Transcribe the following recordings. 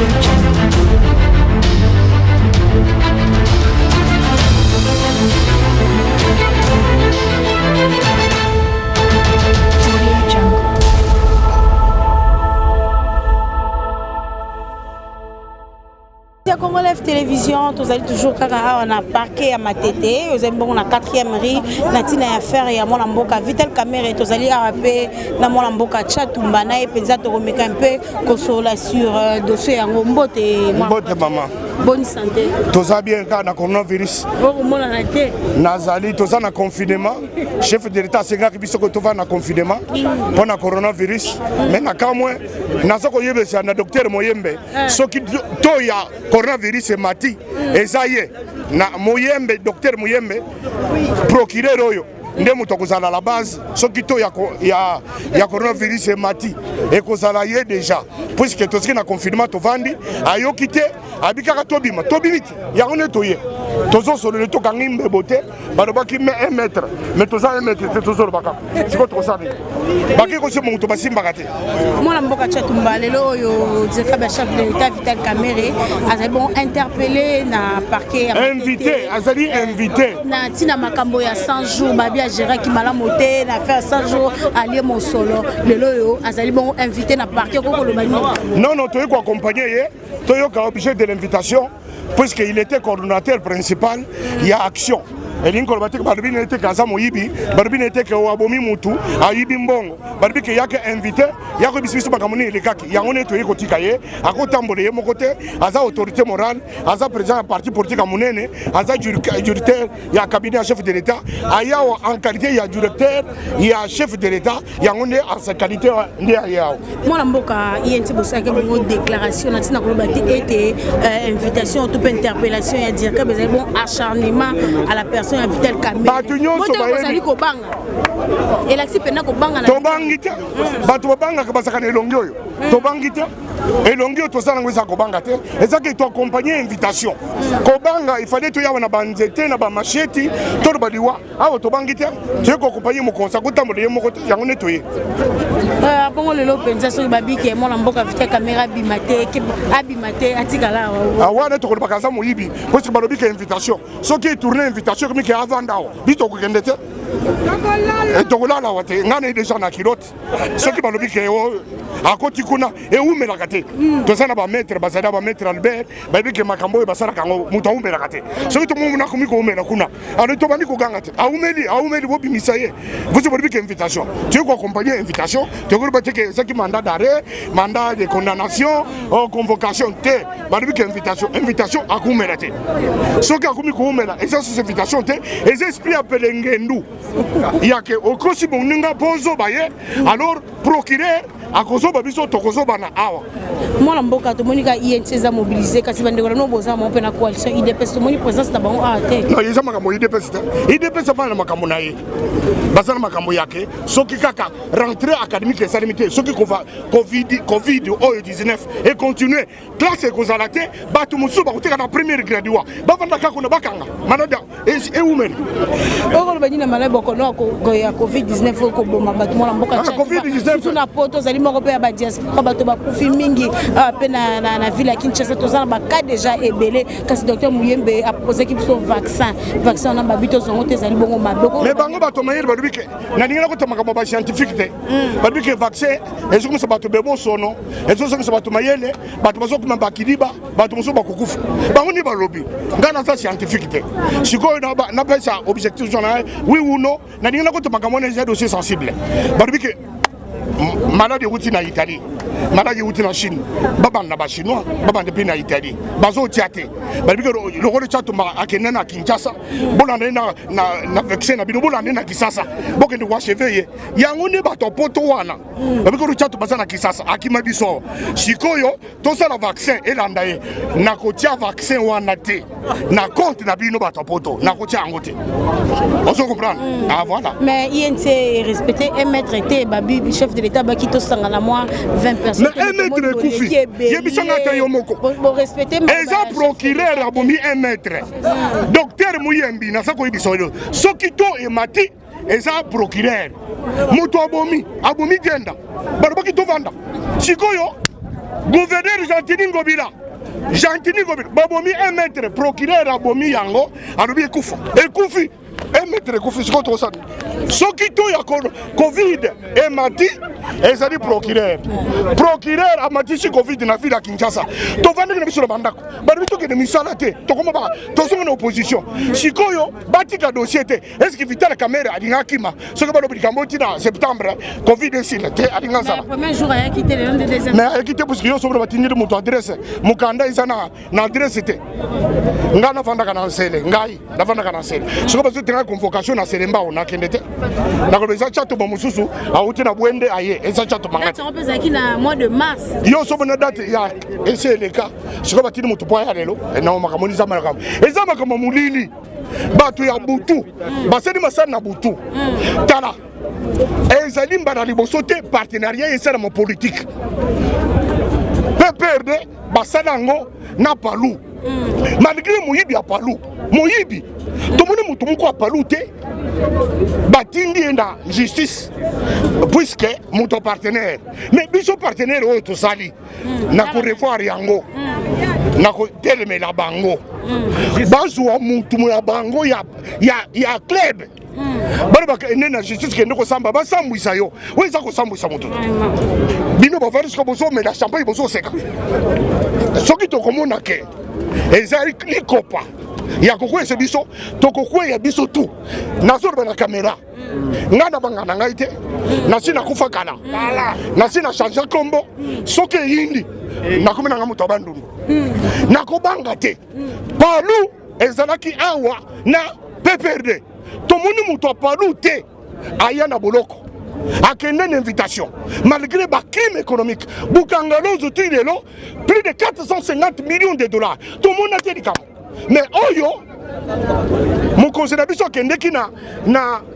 Audio Jungle. Audio Jungle. Ya Congo Live Télévision, tozali toujours kaka awa na parquet ya Matete, ozali bongo na 4e rue na ntina ya affaire ya mwana mboka Vital Kamerhe. Tozali awa mpe na mwana mboka Tshatumba na ye mpenza, tokomeka mpe kosolola sur dossier yango. Mbote. Mbote mama. Bonne santé? Toza bien, kaka na coronavirus. Okomonana te. Nazali, toza na confinement. Chef de l'État asengaki biso ko tovanda na confinement mpo na coronavirus, mais na kamwe naza koyebisa na docteur Moyembe, soki to ya coronavirus emati, eza ye na Moyembe, docteur Moyembe, procureur oyo nde moto akozala la base. Soki to ya coronavirus emati, ekozala ye déjà, puisque toziki na confinement, tovandi, ayoki te, abi kaka tobima, tobimi te. Yango nde toye, tozosolola, tokangi mbebo te. Balobaki me 1 mètre, mais toza 1 mètre te, tozoloba kaka. Sikoyo tokosala nini? Bake kosimba moto, basimbaka te. Mwana mboka Tshatumba, lelo oyo directeur ya chef de l'État Vital Kamerhe azali bon interpellé na parquet ya Invité, azali invité. Na ntina makambo ya 100 jours. Babi agéraki malamu te na affaire 100 jours, alie mosolo. Lelo oyo azali bongo invité na parquet, okokoloba nini? Non, toyei koaccompagner ye, toyoka objet de l'invitation, puisqu'il était coordonnateur principal ya action. Elingi koloba te balobi na ye te ke aza moyibi, balobi na ye te ke abomi mutu, ayibi mbongo. Balobi ke yake invité ya koyebisa biso makambo nini elekaki. Yango nde toyei kotika ye, akotambola ye moko te. Aza autorité morale, aza président ya parti politique ya monene, aza directeur ya cabinet ya chef de l'État. Ayawa en qualité ya directeur ya chef de l'État, yango nde en sa qualité nde aye awa. Mwana mboka, UNC bosalaki bongo déclaration na ntina koloba te ete invitation to mpe interpellation ya directeur ezali bon acharnement à la personne ya Vital Kamerhe. Bato nyonso bazali kobanga, elakisi mpenza kobanga. Tobangi te. Bato babangaka bazalaka na elongi oyo. Tobangi te. Elongi oyo toza nango eza kobanga te, ezaki toaccompagne invitation. Kobanga, ifale toyawa na banzete na bamasheti, toloba liwa awa. Tobangi te, toye koaccompagne mokonzi, akotambola ye moko te. Yango nde toye. Bongo lelo mpenza, soki babiki mwana mboka Vital Kamerhe abima te, abima te, atikala awa? Wana tokolobaka aza moyibi, puisque balobi ke invitation, soki etourne invitation ekomi ke avanda awa, biso tokokende te, tokolala awa te. Ngai naye déjà na kilote. Soki balobi ke akoti kuna, ewumelaka te. Toza na bamaître, bazali na bamaître Albert, bayebi ke makambo oyo basalaka yango, moto awumelaka te. Soki tomona akomi kowumela kuna, alors tobandi koganga te: awumeli, awumeli, bobimisa ye. Vosi bolobi ke invitation, toyei koaccompagne invitation. Tokoloba te ke ezaki mandat d'arrêt, mandat de condamnation, convocation te. Balobi ke invitation, invitation akoumela te. Soki akomi koumela, eza susu invitation te, eza esprit ya pelengendu yake okosi moninga mpo ozoba ye. Alors procureur akozoba biso, tokozobana awa. Mwana mboka, tomoni ka UNC eza mobilisé, kasi bandeko na bino boza moko mpe na coalition UDPS, tomoni présence na bango awa te. Non, eza makambo UDPS te. UDPS afana na makambo na ye, baza na makambo yake. Soki kaka rentrée académique esalemi te, soki Covid oyo 19 econtinue, classe ekozala te. Bato mosusu bakoteka na première graduat, bavanda kaka kuna, bakanga maladi ewumela. Okoloba nini na maladi bokono ya COVID-19 oyo koboma bato, mwana mboka? COVID-19. Na poto ozali moko mpe ya badiaspora, bato bakufi mingi mpe na ville ya Kinshasa toza na bacas déjà ebele, kasi docteur Muyembe aproposaki biso vaccin. Vaccin wana babi tozongo te, ezali bongo mabe. Mais bango bato mayele balobi ke, nalingi nakota makambo ya bascientifique te, balobi ke vaccin ezokomisa bato bebosono, ezozongisa bato mayele, bato bazokoma bakiliba, bato mosusu bakokufa. Bango nde balobi. Ngai naza scientifique te. Sikoyo napesa objectif na oui ou non, nalingi nakota makambo wana, eza dossier sensible. Balobi ke maladi euti na Italie, maladi euti na Chine, babanda na Bachinois, babanda mpe na Italie, bazotia te. Balobi ke lokolo Tshatumba akende na Kinshasa, bolanda ye na vaccin na bino, bolanda ye na Kisasa, bokende koachever ye. Yango nde bato ya poto wana babi kolo Tshatumba baza na Kisasa, akima biso awa. Sikoyo tosala vaccin elanda ye. Nakotia vaccin wana te na compte na bino bato ya poto, nakotia yango te. Ozo comprendre? Ah, voilà. Mais UNC respecté 1 mètre te. Babi chef de l'État baki tosangana mwa 20 personnes. Mais 1 mètre ekufi, yebisanga ata yo moko. Borespecte. Eza procureur abomi 1 mètre. Docteur Muyembi, naza koyebisa oyo, soki to emati, eza procureur moto abomi, abomi genda. Balobaki tovanda sikoyo. Gouverneur Gentiny Ngobila, Gentiny Ngobila babomi un maître, procureur abomi yango, alobi ekufa, ekufi un maître ekufi. Sikoyo tokosala soki to ya Covid emati, ezali procureur. Procureur amatisi Covid na ville ya Kinshasa. Tovandaki na biso na bandako, balobi tokende misala te, tokoma tozonga na opposition. Sikoyo batika dossier te. Est-ce Vital Kamerhe alinga akima soki balobi likambo ntina septembre Covid esila te? Alinga azala, mais ayaki te, puisque yo sobona batindeli moto adresse, mokanda eza na adresse te. Ngai nafandaka na Nsele, ngai nafandaka na Nsele. Soki bazotenga convocation na Selembao, nakende te. Nakoloba eza Tshatuba mosusu awuti na Bwende aye, eza Tshatuba ngai. Yo sobona date ya esi eleka. Sikoyo batindi moto po aya lelo na makambo eza makambo, eza makambo molili. Bato ya butu basali masali na butu. Tala, ezali mbala liboso te partenariat esalama politique. PPRD basala yango na Palu, malgré moyibi ya Palu, moyibi. Tomoni motu moko ya Palu te batindi ye na justice, puisque moto partenaire. Mais biso partenaire oyo tosali na korevoir yango, na kotelemela bango, bazwa mutu ya bango ya club, balobaka ende na justice, kende kosamba, basambwisa yo. Oyo eza kosambwisa motu. Bino bavandi siko, bozomela champagne, bozoseka. Soki tokomona ke eza likopa ya kokweyisa biso, tokokweya biso tu. Nazoloba na caméra, ngai na banga na ngai te. Nasi nakufa kala, nasi na change kombo. Soki eyindi, nakomi nanga moto ya Bandundu, nakobanga te. Palu ezalaki awa na PPRD, tomoni moto ya Palu te aya na boloko, akende na invitation, malgré bacrime économique. Bukanga Lonzo ti lelo, plus de 450 millions de dollars, tomona te likambo. Mais oyo mokonzi na biso akendeki na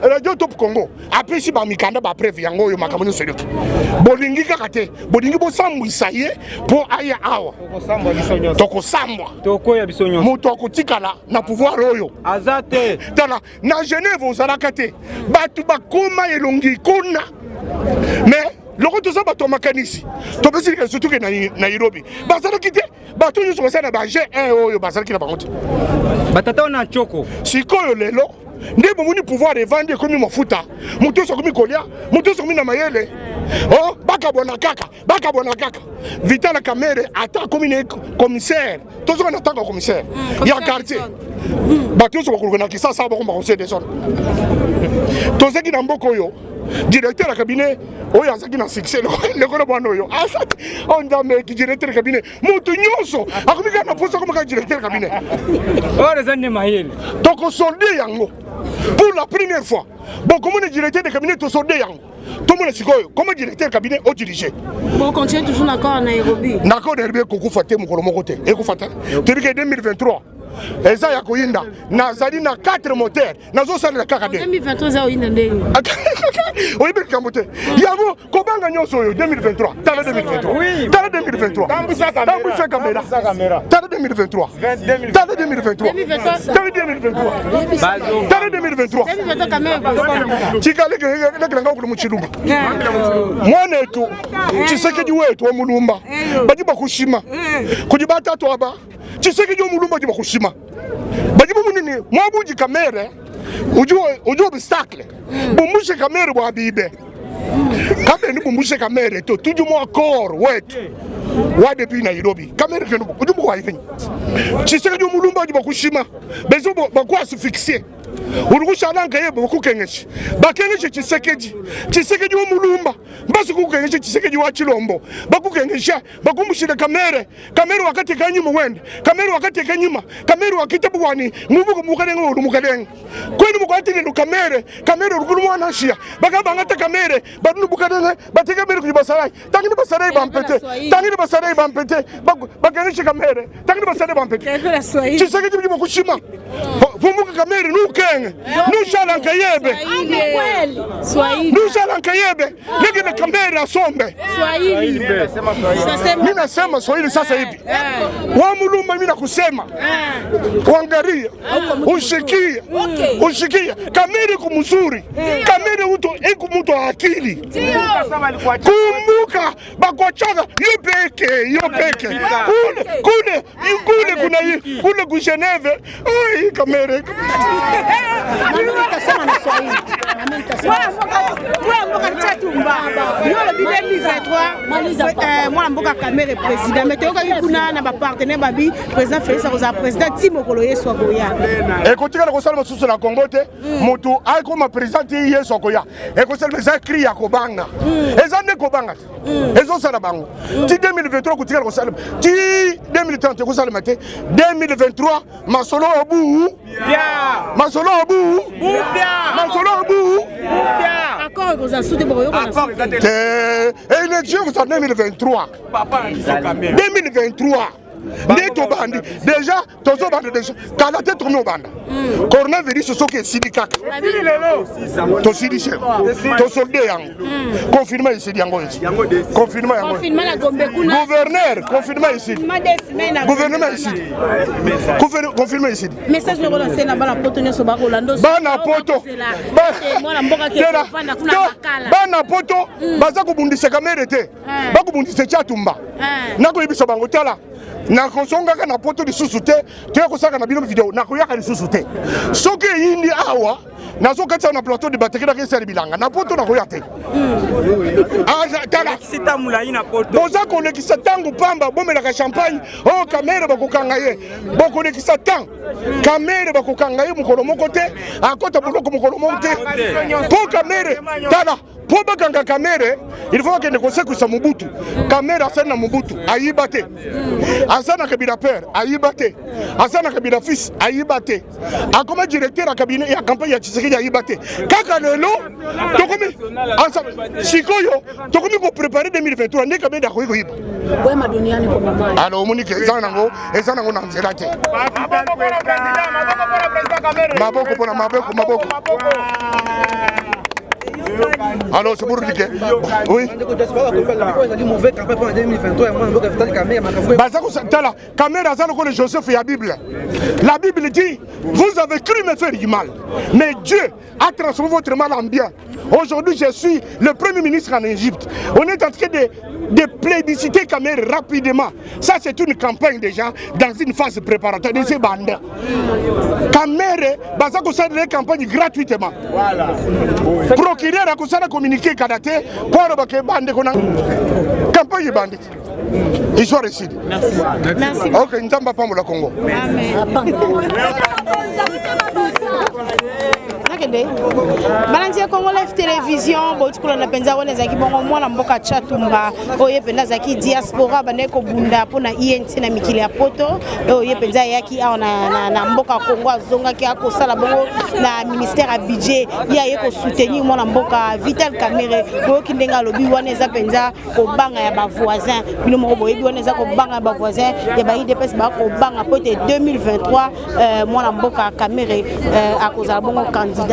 Radio Top Congo, apesi bamikanda, bapreuve yango oyo. Makambo nyonso eleki, bolingi kaka te, bolingi bosambwisa ye mpo aya awa. Tokosambwa. Tokoya biso nyonso. Moto akotikala na pouvoir oyo aza te. Tala, na Genève ozalaka te, bato bakoma elongi kuna. Mais loko toza bato ya makanisi, topesi likanisi, toke na Nairobi. Bazalaki te, bato nyonso basala na ba G1 oyo bazalaki na bango te. Batata wana choko. Sikoyo lelo nde bomoni pouvoir evandi, ekomi mafuta, moto nyonso akomi kolia, moto nyonso akomi na mayele. O bakabwana kaka, bakabwana kaka. Vital Kamerhe ata akomi na commissaire, tozoka na ntango ya commissaire ya quartier, bato nyonso bakoluka na Kisasa bakoma conseil des zones. Tozaki na mboka oyo, directeur ya cabinet oyo azalaki na succès lokola bwana oyo asati oyo Nzambe eki directeur ya cabinet. Moto nyonso akomi kaka na posa akomi kaka directeur ya cabinet. Oyo eza nde mayele. Tokosolde yango pour la première fois. Bokomona directeur de cabinet, tosolde yango, tomona sikoyo comment directeur cabinet odirige. Bon, continue toujours na accord Nairobi. Na accord Nairobi ekokufa te, mokolo moko te ekufa te. Toyebi ke 2023 eza ya koyinda. Nazali na 4 moteur, nazosalela kaka de. 2023 eza oyinda ndenge? Oyebi likambo te yango, kobanga nyonso oyo. 2023, tala 2023, tala 2023, tambwisa caméra, tala 2023, tala 2023, tala 2023, tala 2023. Tika lekelanga okulu muchilumba, mwana etu Tshisekedi wetu wa mulumba, badi bakushima kudi batatu aba. Tshisekedi wa mulumba badi bakushima, badi bumunini mwabuji Kamerhe udi obstacle, bumbushe Kamerhe bwa bibe Kamerhe ni bumbushe Kamerhe to tudi mu accord wetu wa depuis Nairobi. Kamerhe kenu udi mukwaifenyi Tshisekedi wa mulumba badi bakushima bezo bakuasphyxie uri kushalanka ye bakukengeshe, bakengeshe Tshisekedi. Tshisekedi wa mulumba basi kukengesha Tshisekedi wa Chilombo, bakukengesha, bakumbushile Kamerhe. Kamerhe wakateka nyuma wende, Kamerhe wakateka nyuma, Kamerhe wakita bwani nguvu mukalenga ulu mukalenga kwenu mukwatile Kamerhe. Kamerhe urukulu mwana shia bakabangata Kamerhe badunu bukalenga bateka Kamerhe kuli basarai tangini basarai bampete tangini basarai bampete bakengeshe Kamerhe tangini basarai bampete. Tshisekedi bidi bakushima. Vumbuka Kamere nukenge nushala nkayebe nushala nkayebe lekebe Kamere asombe. Mimi nasema Swahili sasa hivi wa Mulumba, mimi nakusema uangalie, ushikie, ushikie Kamere kumzuri, Kamere uto iku mtu wa akili. Kumbuka bakochaka yo peke yo peke kule kule kule kuna kule ku Geneve. Ai Kamere Mwana mboka Tshatumba, yo olobi 2023 mwana mboka Kamere président, mais toyokaki kuna na bapartenaire babi président Félix akozala président ti mokolo Yesu akoya. Ekotikala kosala mosusu na Congo te. Moto akoma président ti Yesu akoya, ekosalema eza cri ya kobanga, eza nde kobanga te ezosala bango ti 2023. Kotikala kosalema ti 2030 ekosalema te. 2023 masolo obu, masolo obu, masolo obu. Accord ekozala su te, bokoyokana su te. Te, élection ekozala 2023. 2023 nde tobandi déjà, tozobanda déjà kala te. Tokomi obanda coronavirus soki esili kaka, tosilisi, tosolde yango. Confinement esili yango, esi confinement yango. Confinement na Gombe kuna. Gouverneur, confinement esili, gouvernement esili, confinement esili. Message moko na se na bana Poto nyonso bakolanda. Bana Poto, mwana mboka kevanda kuna Makala. Bana Poto baza kobundisa Kamere te, bakobundisa Tshatumba. Nakoyebisa bango, tala, nakozongaka na Poto lisusu te. Toya kosalaka na bino video, nakoyaka lisusu te. Soki eyindi awa, nazokatisa na plateau de batekelaka esali bilanga na Poto, nakoya te. Tala, boza kolekisa ntango pamba, bomelaka champagne. Oyo Kamere bakokanga ye, bokolekisa temps. Kamere bakokanga ye mokolo moko te, akota boloko mokolo moko te. Mpo Kamere, tala, mpo bakanga Kamere, il faut bakende kosekwisa Mobutu. Kamere asali na Mobutu, ayiba te. Aza na Kabila père, ayiba te. Aza na Kabila fils, ayiba te. Akoma directeur ya cabinet ya campagne ya Tshisekedi, ayiba te. Kaka lelo tokomi sikoyo, tokomi kopréparer 2023 nde Kabila akoki koyiba. Alors omoni ke eza nango, eza nango na nzela te. Maboko mpona maboko, maboko. Alors c'est pour dire que oui, baza kotala Kamere aza lokola Joseph ya Bible. La Bible dit: vous avez cru me faire du mal, mais Dieu a transformé votre mal en bien. Aujourd'hui, je suis le premier ministre en Égypte. On est en train de plébisciter Kamere rapidement. Ça, c'est une campagne déjà dans une phase préparatoire de ces bandes. Kamere baza kosala campagne gratuitement. Procureur akosala communiqué kada te mpo alobaka bandeko na campagne ebandi te, histoire esili. Merci. Ok, Nzambe apambola Congo. Amen. Nakende balandi ya Congo Live Télévision, bauti kolanda mpenza. Wana ezalaki bongo mwana mboka Tshatumba, oyo ye mpenza azalaki diaspora, bandaki kobunda mpona UNC na mikili ya Poto. Oyo ye mpenza ayaki awa na mboka Congo, azongaki akosala bongo na ministère ya budget. Ye aye kosoutenir mwana mboka Vital Kamere. Boyoki ndenge alobi, wana eza mpenza kobanga ya bavoisin. Bino moko boyebi, wana eza kobanga ya bavoisin ya ba UDPS, bakobanga po ete 2023 mwana mboka Kamere akozala bongo candidat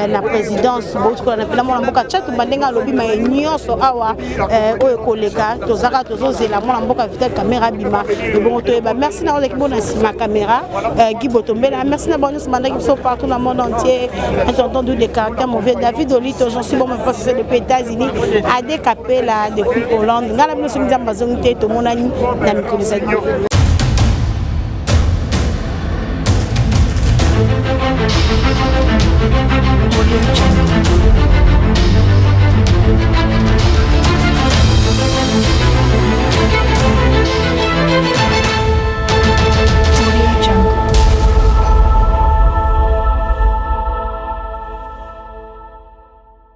na présidence. Bouti kolanda mpena mwana mboka Tshatumba ndenge alobi maye nyonso awa oyo ekoleka. Tozaka tozozela mwana mboka Vital Kamere abima, ebongo toyeba. Merci na oleki bona nsima caméra, Guy Botombela. Merci na bango nyonso bandaki biso partout na monde entier. Un tonton doux de caractère, mon vieux David Olito, j'en suis bon, mon frère depuis États-Unis, Ade Kapela depuis Hollande. Ngai na bino, soki Nzambe azongi te, tomonani na mikolo ezali. Audio Jungle.